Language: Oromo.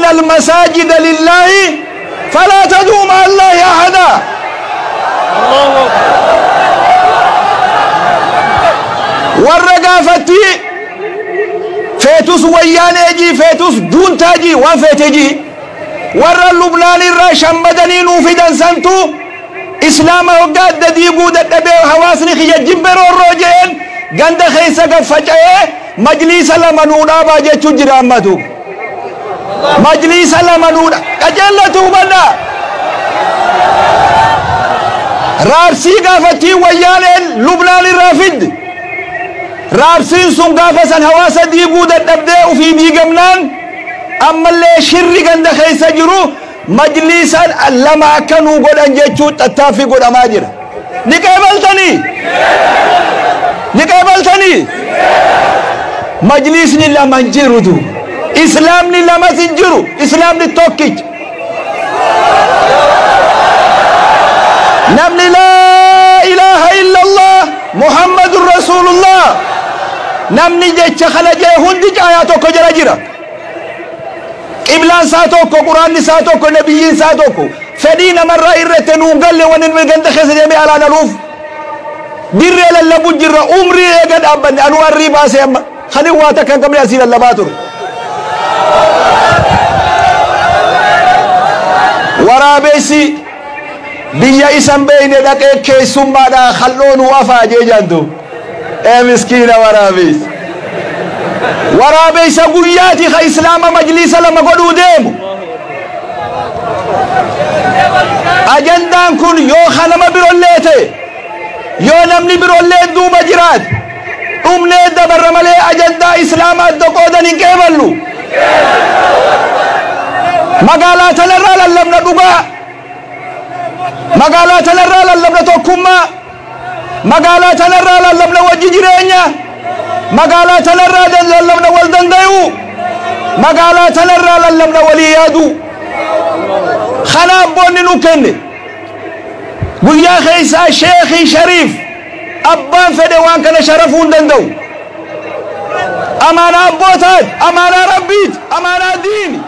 وأن المساجد لله فلا تدعوا مع الله أحدا. Warra gaafatti feetus wayyaaneejii, feetus juuntaajii, waan feeteejii, warra Lubnaan irraa shammadanii nuu fidan santu islaama hoggaa adda diiguu dadhabee, hawaasni kiyya jibbe roorroo je'een ganda keessa gad faca'ee majliisa lama nuu dhaabaa jechuu jira. Ammatu majliisa lama nuu qajeellatu. Hubadhaa, raabsii gaafattii wayyaaneen Lubnaan irraa fiddi, raabsiin sun gaafa san hawaasa diiguu dadhabdee ufii diigamnaan, ammallee shirri ganda keessa jiru majliisa lama akka nuu godhan jechuu tattaaffii godhamaa jira. Ni qeebaltanii? Ni qeebaltanii? Majliisni lama hin jirutu. Islaamni lamas hin jiru. Islaamni tokkicha. Namni laa ilaaha illallah Muhammadun Rasuulullah, namni jecha kana jee hundi caayaa tokko jala jira. Qiblaan isaa tokko, quraanni isaa tokko, nabiyyiin isaa tokko. Fedhii namarraa irratti nuun galle. Wanni nuyi ganda keessa deemee alaan aluuf dirree lallabu jirra. Umrii eega dhaabbanne anuu arrii baasee amma kanin waa takka hin qabne asii lallabaa ture. Waraabessi biyya isan beeyne dhaqee keessummaadhaa kal'oo nuu afaa jee jaantu. Ee miskiina waraabessi. Waraabessa guyyaati ka islaama majliisa lama godhuu deemu. Ajandaan kun yoo kanama birollee ta'e, yoo namni birollee duuba jiraate, dhumnee dabarra malee ajandaa islaamaa adda qoodan hin qeeballu. Magaalaa tanarraa lallabna dhugaa. Magaalaa tanarraa lallabna tokkummaa. Magaalaa tanarraa lallabna wajji jireenya. Magaalaa tanarraa lallabna wal danda'uu. Magaalaa tanarraa lallabna walii yaaduu. Kana abboonni nu kenne. Guyyaa keessaa sheekii shariif abbaan fedhe waan kana sharafuu hin danda'u. Amaanaa abbootaati, amaanaa rabbiiti, amaanaa diini.